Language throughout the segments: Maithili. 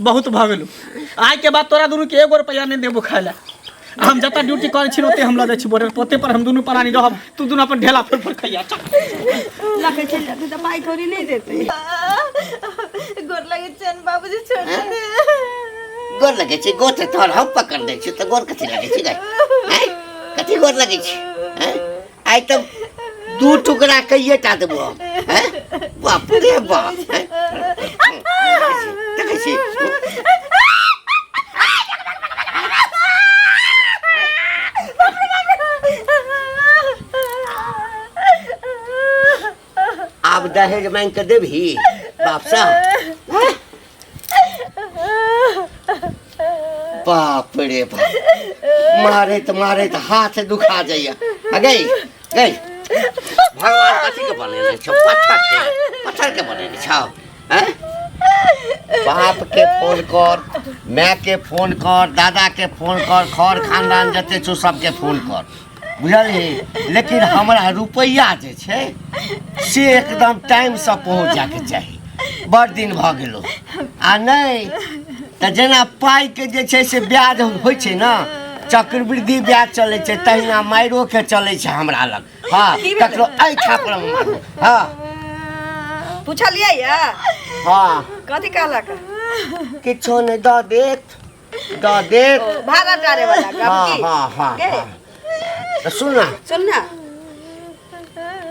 बहुत भऽ गेलौ। आइ के बाद तोरा दुनू के एगो रुपैआ नहि देबो खाय लए। हम जतऽ ड्यूटी करै छी ओते हम लऽ जाइ छी बॉर्डर पर, ओते पर हम दुनू प्राणी रहब, तू दुनू अपन ढेला फोड़ फोड़ खइया। चल लऽ चलि जेतै तऽ पाइ कौड़ी नहि देतै। गोर लगै छनि बाबूजी, छोड़ दे। गोर लगै छै? गोर तऽ तोहर हम पकड़ दै छी तऽ गोर कथी लगै छै गै? आँय, कथी गोर लगै छै? आँय, आइ तऽ दू टुकड़ा कहिए टा देबो हम। आँय, बाप रे बाप। आँय, देखै छी। आब दहेज मांगि कऽ देबही बापसँ? बाप रे बाप, मारैत मारैत हाथ दुखा जाइया। आ गई गई, भगवान कथी के बनेने छौ? पत्थर के, पत्थर के बनेने छौ? हैं? बाप के फोन कर, माय के फोन कर, दादा के फोन कर, खर खानदान जते छौ सबके फोन कर, बुझलही? लेकिन हमरा रुपैआ जे छै से एकदम टाइमसँ पहुँच जायके चाही। बड़ दिन भऽ गेलो। आ नहि तऽ जेना पाइके जे छै से ब्याज होइ छै ने, चक्रवृद्धि ब्याज चलै छै, तहिना मारिओके चलै छै हमरा लग। हँ, ककरो एहि छापर मारू। हँ, पुछलियै या? हँ। कथी कहलक? किछो नहि, दऽ देत, दऽ देत। ओ, भाड़ा टारे वाला गप? हँ। की? हँ हँ। के? हँ, तऽ सुन ना। सुन ना,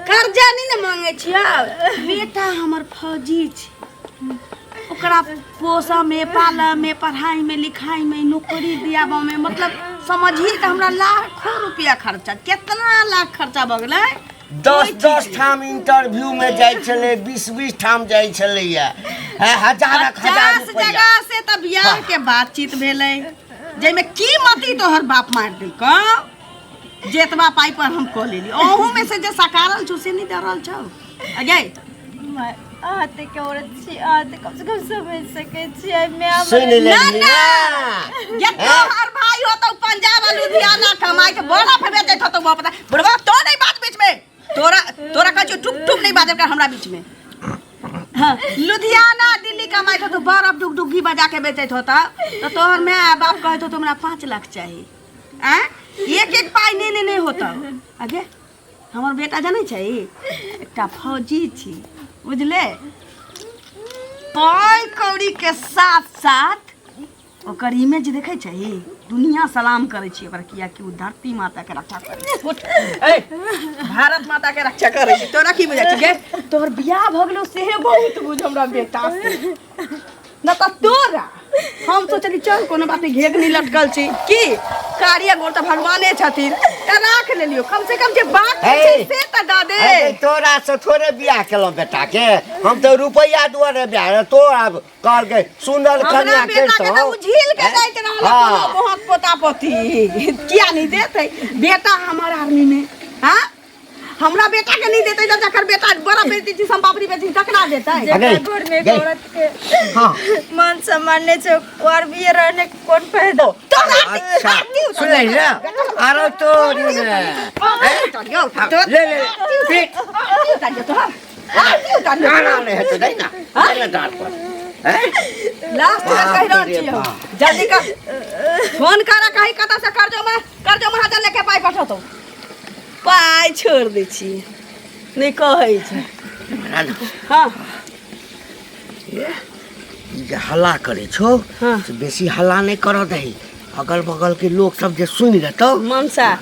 कर्जा नहीं ने मांगे छियै। बेटा हमर फौजी छै, ओकरा पोसऽ में, पालऽ में, पढ़ाई में, लिखाई में, नौकरी दियाबऽ में, मतलब समझही तऽ हमरा लाखों रुपया खर्चा, केतना लाख खर्चा भऽ गेलै। 10 10 ठाम इंटरव्यू में जाइ छलै, 20 20 ठाम जाइ छलैया, हजारक हजार 50 रुपैआ जगह से तऽ बियाह के बातचीत भेलै, जाहिमे की मती तोहर बाप मारि देलकौ, जेतबा पाइ पर हम कऽ लेली, ओहू में से जे सकारल छौ से नहि दऽ रहल छौ। अजय माय, अहाँ तऽ के औरत छी, अहाँ तऽ कम से कम समझ सकै छियै माय। सुनि ना लेलही ना ना? ये तोहर भाई हो तो पंजाब आ लुधियाना कमाई के बड़ा पे बेचैत होतो। पता बुढ़वा तो नहीं बात बीच में, तोरा तोरा कहै छियौ, टुक टुक नहीं बाजल कर हमरा बीच में। हाँ, लुधियाना दिल्ली कमाइत होतो, बर्फ डुगडुगी बजा के बेचैत होता, तो तोहर माय बाप कहैत होतो हमरा 5 लाख चाही। आँय, एक एक पाइ नहि नहि नहि होता। आगे हमर बेटा जानै छै, एकटा फौजी छी, बुझले? पाइ कौड़ी के साथ साथ ओकर इमेज देखै छै, दुनिया सलाम करै छै ओकरा, कियाकि ओ धरती माता के रक्षा करै छै। उठ, ए, भारत माता के रक्षा करै छै। तोरा की बुझाइ छै गे? तोहर बियाह भऽ गेलौ सेहे बहुत बुझ हमरा बेटा से न तऽ तोरा हम सोचली चल कोनो बात नहीं, घेघ नहीं लटकल छी की कार्य गोर तऽ भगवाने छथिन, तऽ राख लेलियो। कम से कम जे बात छै हे। से तऽ दऽ दे। अरे तोरा से थोड़े बियाह केलहुँ बेटा के, हम तऽ रुपैआ दुआरे बियाह। तोरा कहलकै सुनल हमरा कन्या बेटा के तऽ करितहुँ। उझिल के दैत रहल। हाँ। कोनो बहुत पोता पोती किया नहीं देते? बेटा हमर आर्मी में। हाँ, हमरा बेटा के नहीं देते जब जकर बेटा बड़ा बेटी छी, पापड़ी बेटी, तकरा देते? अरे, घर में गई। औरत के हाँ मान सम्मान नहीं छै, और भी रहने के कोन फायदा? तोरा अच्छा, सुन ले ना, आरो तो ने ले ले पीट। ना ना, नहीं हेतै, नहीं ना, नहीं ना, डाँट पर हैं? लास्ट में कहि रहल बाप रे छियौ, बाप। जल्दी कर, फोन कर, कही कतऽ से कर्जो में कर्जो महाजन लेके पाइ पठौतौ। पाइ छोड़ दै छी, नहि कहै छै। ना, ना, हाँ। ई जे हल्ला करै छौ हाँ। से बेसी हल्ला नहि करऽ दही, अगल बगल के लोग सब जे सुनि लेतौ। मनसा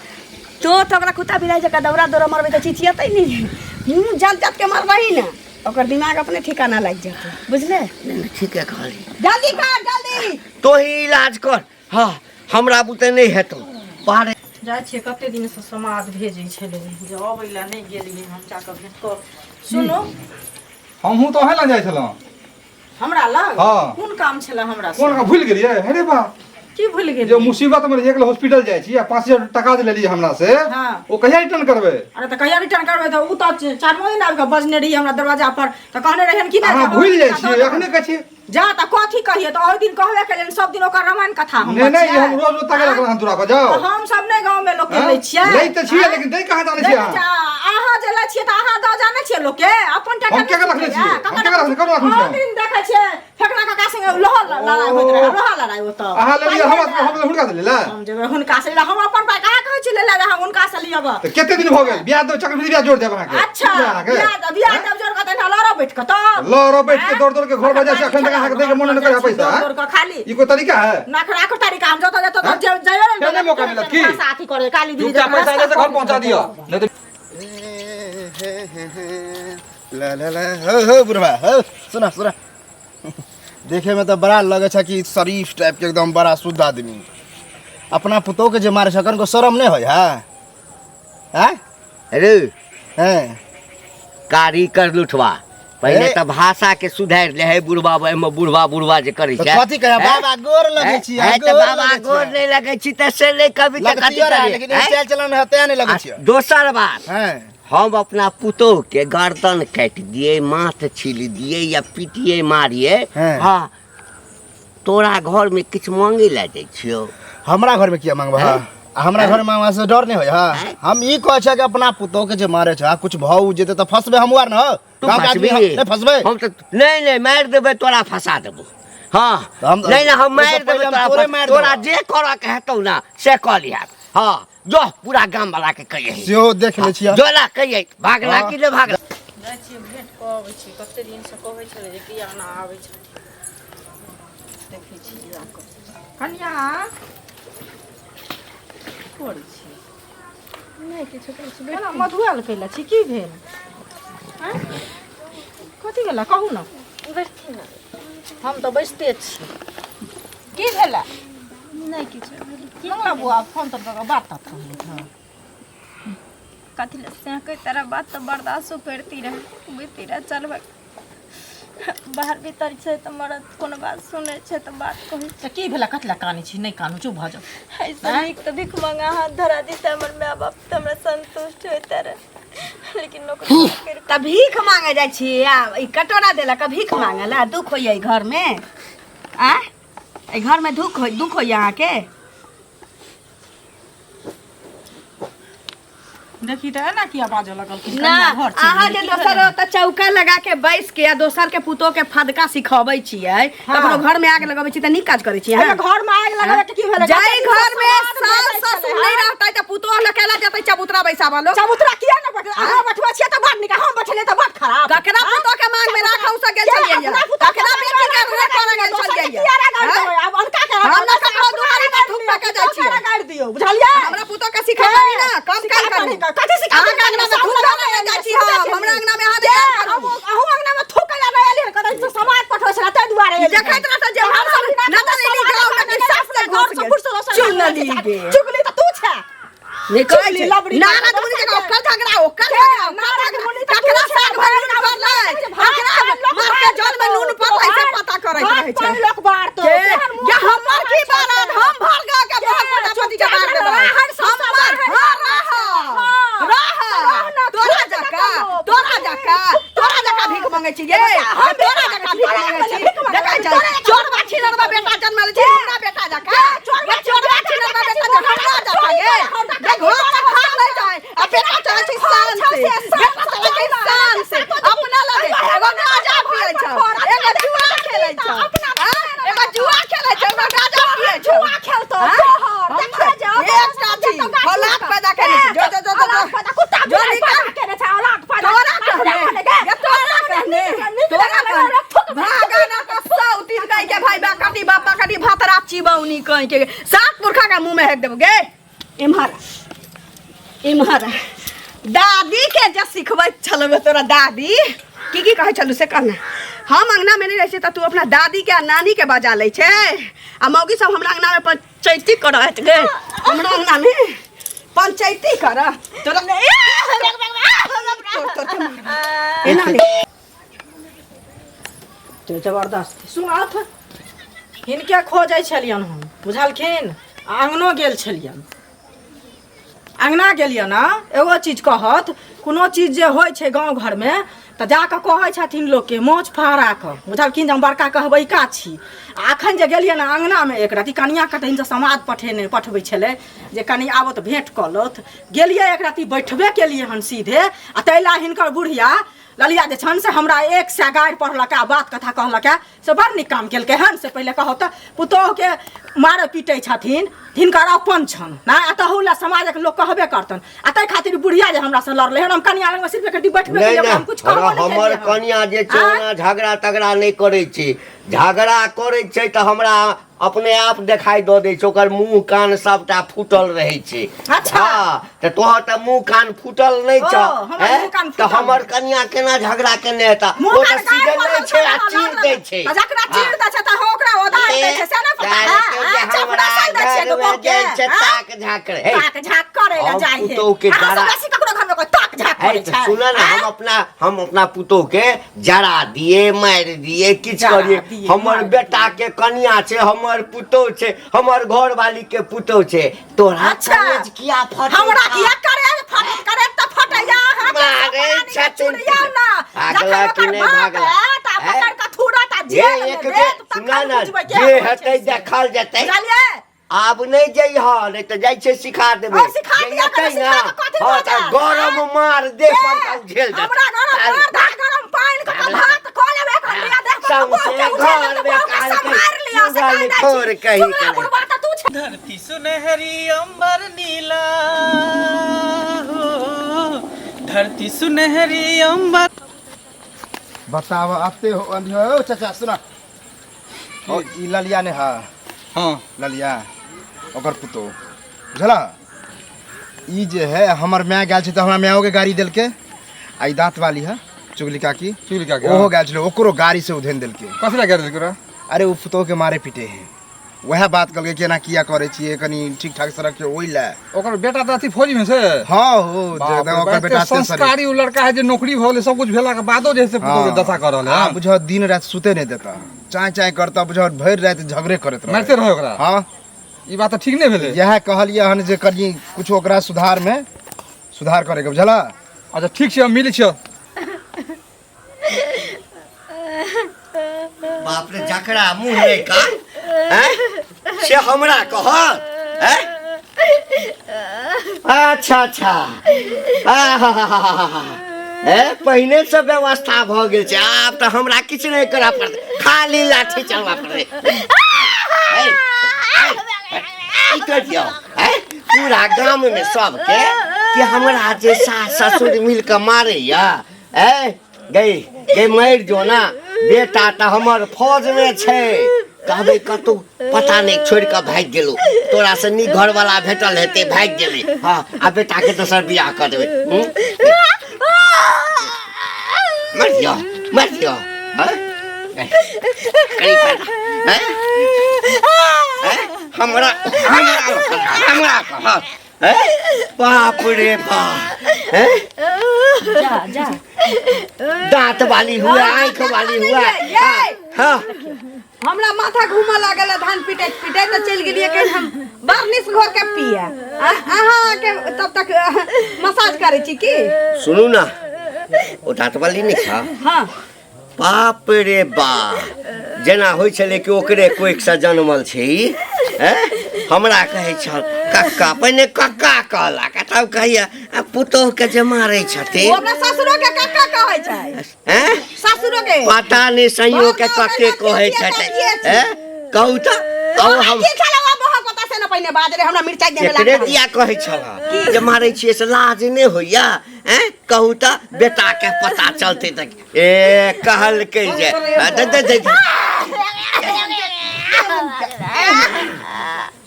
तो तऽ ओकरा कुत्ता बिलाइ जकाँ दौड़ा दौड़ा मारबै तऽ चिचियतै नहि। मुँह जात जात के मारबही ने, ओकर दिमाग अपने ठिकाना लागि जेतै, बुझले? नहि नहि, ठीके कहली। जल्दी कर, जल्दी। तोही इलाज कर। हाँ, हमरा बुते नहि हेतौ बाहर। जाइ छियै, कते दिनसँ समाद भेजै छलै जे अबै लए, नहि गेलियै हम। जाकऽ भेंट कर। सुनू। हमहूँ तऽ अहें लग जाइ छलहुँ। हमरा लग? हाँ। कोन काम छलै हमरा से? कोन काम भूलि गेलियै? हे रे बा। की भूलि जे गेलियै? मुसीबत मे रहियै, हॉस्पिटल जाइ छी आ 5000 टका जे लेलियै हमरा से, हाँ। ओ कहिया रिटर्न करबै? अरे तऽ कहिया रिटर्न करबै तऽ ओ तऽ चारिमो दिन आबि कऽ बजने रहियै हमरा दरवाजा पर, तऽ कहने रहियन कि नहि अहाँ जे भूलि जाइ हमरा छियै। दऽ एखने कहै छियै। जा तऽ कथी कहिए तऽ ओहि दिन कहबे केलियनि सब दिन ओकर रामायण कथा हम नहीं नहीं छियै। हम रोज रोज ताके रखल हन दूरा पर जाओ तऽ हम सब नहि गाँव में लोक के हाँ? लै छियै लै तऽ छियै लेकिन दै कहाँ जानै छियै दै तऽ अहाँ? अहाँ जे लै छियै तऽ अहाँ दऽ जानै छियै लोक के अपन टाका हम केकर रखने छियै? हम केकर रखने- ककरो रखने छियै? ओहि दिन देखै छियै फेकना काका संगे लोहा लड़ाई होइत रहै लोहा लड़ाई ओतऽ अहाँ लेलियै हमरा हम हुनका से लेला हम जेबै हुनका से हम अपन पाइ कहाँ कहै छी लेला हम हुनका से लिअब तऽ कते दिन भऽ गेल बियाह दो चक्रवृद्धि बियाह जोड़ देब अहाँके अच्छा अहाँके बियाह बियाह देब जोड़ कऽ तहन लड़ो बैठ कऽ तब लड़ो बैठ के दौड़ दौड़ के घर बजा छै अखन तक अहाँके दै के मन नहि करे पैसा दौड़ दौड़ कऽ खाली ई कोई तरीका है नखरा के तरीका हम जतऽ जतऽ हाँ? जइयो फेर नहि मौका मिलत की? अथी करे काली दीदी चुपचाप पैसा एने से घर पहुंचा दियो नहीं तो ला ला ला हो हो बुढ़वा हो सुना सुना देखे में तो बड़ा लगे छै कि शरीफ टाइप के एकदम बड़ा शुद्ध आदमी अपना पुतोह के जे मारे छै को शर्म नहीं होय है हैं अरे हैं कारी कर लुठवा पहिले ए। तऽ भाषा के सुधारि ले है बुढ़वा एहिमे बुढ़वा बुढ़वा जे करै तऽ छै कथी कहै बाबा गोर लगै छी है तऽ गोर बाबा लगै छी। गोर नहि लगै छी तऽ से नहि कभी तऽ कथी लगतियो रहे करी लेकिन हैं? स्टाइल चलन है तें नहीं लगै आ छी दोसर बात हैं हम अपना पुतोह के गर्दन काटि दिए माथ छील दिए या पीटिए मारिए हैं। हाँ तोरा घर में किछु मांगे लए जाइ छियौ हमरा घर में किया मांगबा आ हमरा घर में मांगबा से डर नहीं होय हाँ हम ई कहै छै कि अपना पुतोह के जे मारे छै आ कुछ भाव जेतै तऽ फंसबे हम आर न हो तू गाँव के आदमी हम फंसबी नहीं फंसबे हम तऽ नहि नहि मारि देबै तोरा फंसा देबो हाँ तऽ हम- नहि नहि हम ओहिसँ मारि देबै पहिले हम तोरा तोरे फंस- मारि तोरा देबो। जे करऽ के हेतौ ना से कऽ लिहऽ हाँ जो पूरा गाम वाला के कहिए सेहो देख लै छियै जोला कहिए भागला हाँ। कि नहि भागला जाइ छियै भेंट कऽ अबै छी कते दिनसँ कहै छलै जे किया ना आबै छथिन देखै छी जा कऽ कनिया की करै छी नहि किछु करै छी केना मधुआल कैला छी की भेल आँय? कथी भेला कहू ने बैठथिन ने हम तऽ बैसते छी की भेला नहि किछु भेल मंगला बुआ फोन तर कऽ कऽ बात तात कहलथि हँ कथी लए सेहकै तरह बात तऽ बर्दाश्तो करती रहे बुझती रहे चल भाग बाहर भीतर छै तऽ मरद कोनो बात सुनै छै तऽ बात कहै तऽ की भेला कथी लए कानै छी नहि कानू चुप भऽ जाउ एहिसँ नीक तऽ भिख मंगा हाथ धरा दितै हमर माय बाप तऽ हमरा संतुष्ट होइते रहे लेकिन नौकरी करि तऽ भीख मांगे जाइ छी आ ई कटोरा देलक भीख मांगे ला दुख होइया ई घरमे आ एहि घरमे दुख होइ दुख होइया अहाँके देखी तऽ एना किया बाजऽ लगलखिन ना कनिया घर चलि अहाँ गेलै, जे की दोसर भेलै? ओतऽ चौका लगा के बैस के आ दोसर के पुतोह के फदका सिखबै छियै ककरो घर में आग लगबै छी तऽ नीक काज करै छियै एहिमे अहाँ? घर में आगि लगबै के की भेलै जाहि घर में समाज सास ससुर नहि रहतै तऽ पुतोह लऽ केला जेतै चबूतरा बैसाबऽ लोक चबूतरा किया ने बैठल अहाँ बैठबै छियै तऽ बड़ नीक हम बैठलियै तऽ बड़ खराब ककरा पुतोह के मांग में राख हम गेल छलियै अपना पुतोह के ककरा मांग बेटी के में रे करे गेल दोसर के छलियै किया रे गाड़ि हैं? देबै? आब अनका के हम ना ककरो दुआरी पर थूक पका जाइ छियै दोसरा गाड़ि दियौ बुझलियै हमरा पुतोह के सिखेबै ना कम काज करू कथी सिखा अहाँके अंगना में थूक लगा जाइ छी हम हमरा अंगना में अहाँ नहि आयल करू अहूँ अंगना में थूक लगा एलियै कतऽ से समाज पठबै छलै ताहि दुआरे एलियै देखैत रहत जे हम सब ना तऽ एली गाँव में कि साफ से घुस गेल चुनली गे चुगली तऽ तू छै निकल चुगली, लबड़ी, नारद मुनि जकाँ ओकर झगड़ा ओकर झगड़ा ओकर झगड़ा ककरा साग भरि नून पड़लै ककरा मार के जल में नून पड़लै से पता करैत रहै छै लोक बारतो के ये हमर की बारत हम भर गाँव के बहुत प्रजापति के बार देबै हमर हाँ रह रह तोरा जका तोरा जका तोरा जका भीख मंगै छी ये तोरा जका भीख मंगै छी देखै छै चोरबा छिनरबा बेटा जन्मल छी हमरा बेटा जका ये चोरबा छिनरबा बेटा जका हमरा जका ये ये घर से खा ले जाए आ बेटा चलै छै शान से बेटा चलै छै शान से अपना लगे एगो गाजा पियै छौ एगो जुआ खेलै छौ हाँ? एगो जुआ खेलै छौ एगो गाजा पियै छौ जुआ खेलतौ हाँ? तोहर देखै जाओ एक साथी औलाद पैदा केने छै जो जो जो जो औलाद कुत्ता जो निकल केने छै औलाद पैदा तोरा कहने ये तोरा कहने तोरा कहने भागा ना तो सौ तीन कह के भाई बा कटी बापा कटी भातरा चिबौनी कह के सात पुरखा के मुंह में हेक देबो गे इम्हर इम्हर दादी के जे सिखबै छलबै तोरा दादी की की कहै छलू से कहना हम अंगना में नहीं रहै छियै तऽ तू अपना दादी के आ नानी के बजा लै छै आ मौगी सब हमरा अंगना में पंचैती करत गे हमरा अंगना में पंचैती कर तोरा तोर तोर के मारबो। एना नहि तो जबरदस्त सुनत हिनके खोजै छलियनि हम बुझलखिन आ अङ्गनो गेल छलियनि अङ्गना गेलियनि ने एगो चीज कहत कोनो चीज जे होइ छै गाँव घरमे तऽ जाकऽ कहै छथिन लोकके मोछ फहरा कऽ बुझलखिन जे हम बड़का कहबैका छी आ अखन जे गेलियै ने अङ्गनामे एक रति कनिआँके तऽ हिनका समाद पठेने पठबै छलै जे कनि आबो तऽ भेँट कऽ लौथ गेलियै एक रति बैठबे केलियै हन सीधे आ ताहि लए हिनकर बुढ़िया ललिया जे छनि से हमरा 100 गारि पढ़लक आ बात कथा कहलक से बड़ नीक काम केलकै हन से पहिले कहू तऽ पुतोहुके मारै पीटै छथिन हिनकर अपन छनि नहि आ तहू लए समाजक लोक कहबे करतनि आ ताहि खातिर बुढ़िया जे हमरासँ लड़लै हन हम कनिया लगमे सिर्फ एक बैठबे नहि केलियै नहि हम किछु कहबो नहि हमर केलियै हन। कनिया जे छै आँय? ओना झगड़ा तगड़ा नहि करै छै झगड़ा करै छै तऽ हमरा अपने आप देखाई दऽ दै छै ओकर मुंह कान सबटा फूटल रहै छै अच्छा। हाँ तऽ तोहर तऽ मुंह कान फूटल नहि ओ, छौ हमर हैं? मुंह कान तऽ फूटल हमर कनिया केना झगड़ा केने हेता मुँह ओ तऽ कान गारि सीधे पढ़ल नहि छै आ छलै, चीर लड़ल दै छै आ जकरा चीर दै छै तऽ ओकरा ओदार दै छै से नहि पता हाँ। है जे आ, हमरा चपड़ा सन दै छियै घरमे दुपहर के जे छै आँ? ताक झाँक हे ताक झाँक करै लए हम जाइ है पुतोहु के अहाँ सब जरा- बेसी ककरो घरमे कोइ ताक झाँक है करै तऽ छै सुन ने आँ? हम अपना पुतोह के जरा दिए मारि दिए किछु जरा करिए दिए, हमर मारि बेटा के कनिया छै हमर पुतोह छै हमर घरवाली के पुतोह छै तोरा अच्छा। कलेज किया फटै हमरा छौ? किया करे फटत करे तऽ फटैया अहाँ के मारै सब प्राणी के छथिन। चुड़िया ना भागला जखन कि ओकर नहि बाप भागला? आयत आ हैं? पकड़ कऽ थुरत आ हे जेल में एक बेर देत सुना तखन ने बुझबै के जे होइ छै हेतै से। देखल जेतै बुझलियै आब नहि जइह नहि तऽ जाइ छै सिखा देबै और सिखा जे दिया एतै करो, ने सिखा कऽ कथी हँ भऽ तऽ जायत, गरम आँय? मार दे पर तऽ झेल जेतै हमरा गरम मार धा गरम पानि कऽ कऽ भात कऽ लेब एक हंडिया देह पर सौंसे बौह के उझेल घरमे लेब तऽ बौह के काल के सम्हारि लिअ से कहि दै चुगलखोर छी कही चुगला के बुढ़बा तऽ तू छै धरती सुनहरी अंबर नीला हो धरती सुनहरी अंबर बताब आते हो ओ चाचा सुना ओ ई ललिया ने हा हाँ ललिया ओकर पुतोह बुझला ई जे है हमर माय गेल छै तऽ हमरा मायो के गाड़ी देलकै आ ई दाँत वाली है चुगली काकी चुगली काकी, ओहो हाँ। गेल छलै ओकरो गाड़ी से उधेन देलकै कथी लए गाड़ी देलकै ओकरा? अरे ओ पुतोह के मारे पीटे है वएह बात कहलकै कि एना किया करै छियै कनि ठीक ठाक से रखियौ ओहि लए ओकर बेटा तऽ अथी फौजी में छै हाँ हो बाप रे, ओकर बाप, बेटा एते संस्कारी उ लड़का है जे नौकरी भऽ गेलै सब कुछ भेला के बादो जे है से पुतोह के दशा कऽ रहल है हाँ बुझो दिन राति सुते नहीं देता चाय चाय करता बुझो भरि राति झगड़े करैत रहै मारिते रहै ओकरा हाँ ई बात तऽ ठीक नहि भेलै इएह कहलियै हन जे कनि कुछ ओकरा सुधार में सुधार करे के बुझला अच्छा ठीक छै हम मिलै छियौ बाप रे जकरा मुँह नहि कान हैं से हमरा कहत हैं अच्छा अच्छा आहाहाहा। ए पहिने से व्यवस्था भऽ गेल छै आब तऽ हमरा किछु नहि करऽ पड़तै खाली लाठी चलबऽ पड़तै ए, ए, ई करियौ हैं पूरा गाममे सबके कि हमरा जे सास ससुर मिल कऽ मारैया ए गई गई मरि जो ना बेटा तऽ हमर फौजमे छै कहबै कतौ पता नहि छोड़ि कऽ भागि गेलौ तोरा से नीक घरवाला भेटल हेतै भागि गेलै हँ आ बेटाके दोसर बियाह कऽ देबै हूँ? मरि जो मरि जो हँ? कनि हैं? हैं? हमरा हमरा हमरा कहत हैं? बाप रे बाप हैं? जा जा दांत वाली हुआ आँख वाली हुआ ये हाँ हमरा माथा घूमऽ लागल है धान पिटैत पिटैत तऽ चलि गेलियै कहीं हम बार्निश घोर के पिए अहाँ के तब तक मसाज करै छी की सुनू ना ओ दांत वाली नहीं खा हाँ बाप रे बा जेना होइ छलै कि ओकरे कोखिसँ जनमल छै ई हैं? हमरा कहै छल कक्का पहिने कक्का कहलक आ तब कहैया आ पुतोहके जे मारै छथिन ओ अपना ससुरो के कक्का कहै छै हैं? ससुरो के पता नहि संयो के कक्के कहै छथिन हैं? कहू तऽ कहू हम की छलै ओ बहुत पता से न पहिने बाज रे हमरा मिरचाई देबे एकरे लागल दिया कहै छल जे मारै छियै से लाज नहि होइया हैं? कहू तऽ बेटाके पता चलतै तऽ ए कहलकै जे आ, दे दे दे दे।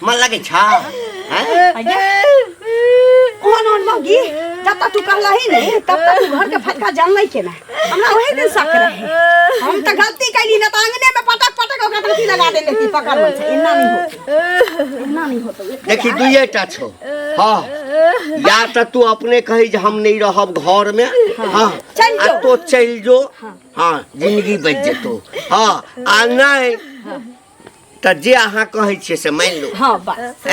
मन लगै छ हैं? ओहन ओहन मौगी जब तक तू कहलही नहीं तब तक तू घर के फटका जानलै केना हमरा ओही दिन शक रहे हम तऽ गलती कैली ना तऽ अंगने में पटक पटक ओकरा धोती लगा देने थी पकड़ छै एना नहीं होतो एना नहीं होतो देखी दुइए टा छौ हाँ या तऽ तू अपने कही जे हम नहीं रहब घर में हाँ चलि आ जो। तो चलि जो हाँ जिंदगी बचि जेतौ हाँ आ नहीं तऽ जे अहाँ कहै छियै से मानि लू हाँ बस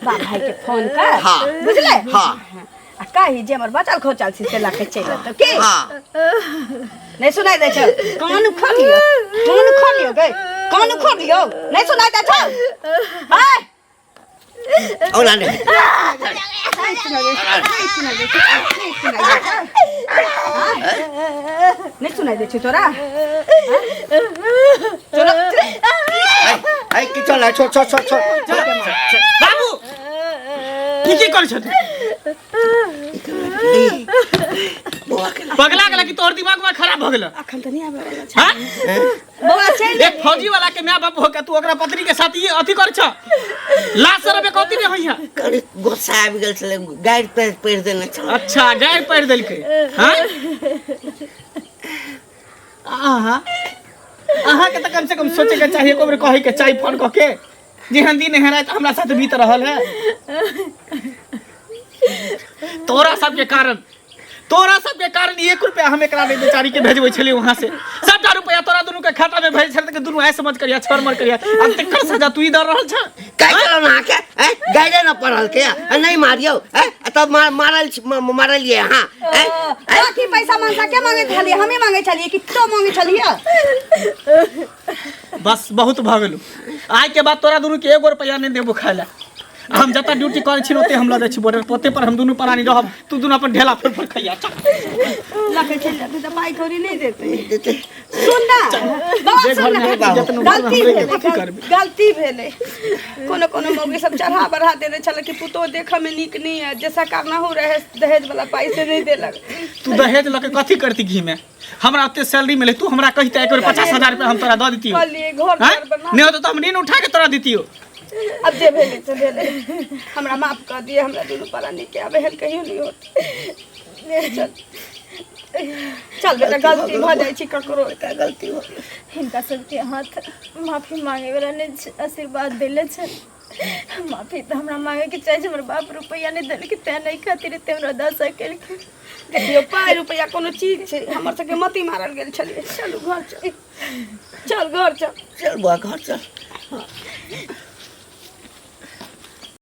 बाप भाई के फोन कर हाँ। बुझले हाँ। आ कही जे हमर बचल खोचल छी से लके चलि एतौ की? हाँ। नहीं सुनाई दै छौ? कान उखड़ लियो, कान उखड़ लियो गई, कान उखड़ लियो, नहीं सुनाई दै छौ? हाय ओना नहि। नहीं सुनाई दै छौ, नहीं सुनाई दै छौ, नहीं सुनाई दै छौ। नहीं सुनाई दै छौ तोरा? चलो। ऐ की चल, छोड़ छोड़ छोड़ छोड़। बाबू, की की करै छथि? पगला गेला कि तोहर दिमाग में खराब भ गेल? अखन तऽ नहीं आबै वाला छै। हाँ? बौआ चलि। एक फौजी वाला के my बाप होके तू ओकरा पत्नी के साथ ये अथी कर छ? लाज शरम कथी नहीं होई है? कनि गुस्सा आबि गेल छलै, गारि पढ़ि पढ़ि देने छल। अच्छा, गारि पढ़ि देलकै। हाँ, आहा, अहाँके तऽ कम से कम सोचे के चाहिए, एको बेर कहै के चाही फोन कऽ के, जेहन दिन एहन राति हमरा साथ बीत रहल है। तोरा सबके कारण, तोरा सबके कारण एक रुपया हम एकरा नहि बेचारी के भेजबै छलियै वहाँ से। सबटा रुपया तोरा दुनू के खाता में भेज छल के दुनू ऐ समझ करिया छर मर करिया। अब तेकर सजा तू ही दऽ रहल छ। काहे चलो ना के हैं गाइडे न पढ़ल के आ नहीं मारियो हैं आ तब मारल मारलिए। हां हैं। बाकी पैसा मनसा के मांगे छलियै? हमे मांगे छलियै कि तो मांगे छलियै? बस, बहुत भऽ गेलौ। आइ के बाद तोरा दुनू के एगो रुपया नहि देबो खाय लए। हम जतऽ ड्यूटी करै छी ओते हम लऽ जाइ छी बॉर्डर पर, ओते पर हम दुनू प्राणी रहब। तू दुनू अपन ढेला फोड़ फोड़ खैया, चल। लके चलि जेतै तऽ पाइ कौड़ी नहि देतै। देते। सुन ना बाबा, जे सुन घरमे ना। हेतै, जतन घरमे गलती हम रहिके भेलै। कथी करबै? गलती भेलै। कोनो कोनो मौगी सब चढ़ा बढ़ा देने छलै कि पुतोह देखऽ मे नीक नहीं है, जैसा करना हो रहे दहेज वाला पाइ से नहीं देलक। तू दहेज लऽ के कथी करती घी में? हमरा ओते सैलरी मिले, तू हमरा कहिते एक बेर, 50,000 रुपया हम तोरा दऽ दितियौ। कहलियै घर हैं? द्वार बना। नहि होतौ तऽ हम ऋण उठा के तोरा दितियौ। अब जे भेलै से भेलै, हमरा माफ कऽ दिअ। हमरा दुनू प्राणी के आब एहन कहियो नहीं होत। चल चल बेटा, गलती भऽ जाइ छै ककरो। गलती हो गेल। हिनका सबके हाथ माफी मांगे वाला नहि छै, आशीर्वाद देले छै। माफी तऽ हमरा मांगे के चाही। हमर बाप रुपैआ नहि देलकै, तें नहि खातिर एते हमरा दशा केलखिन। देखियौ, पाइ रुपैआ कोनो चीज छै? हमर सबके मती मारल गेल छलियै। चलू घर चल, चल घर चल। चल बुआ, घर चल।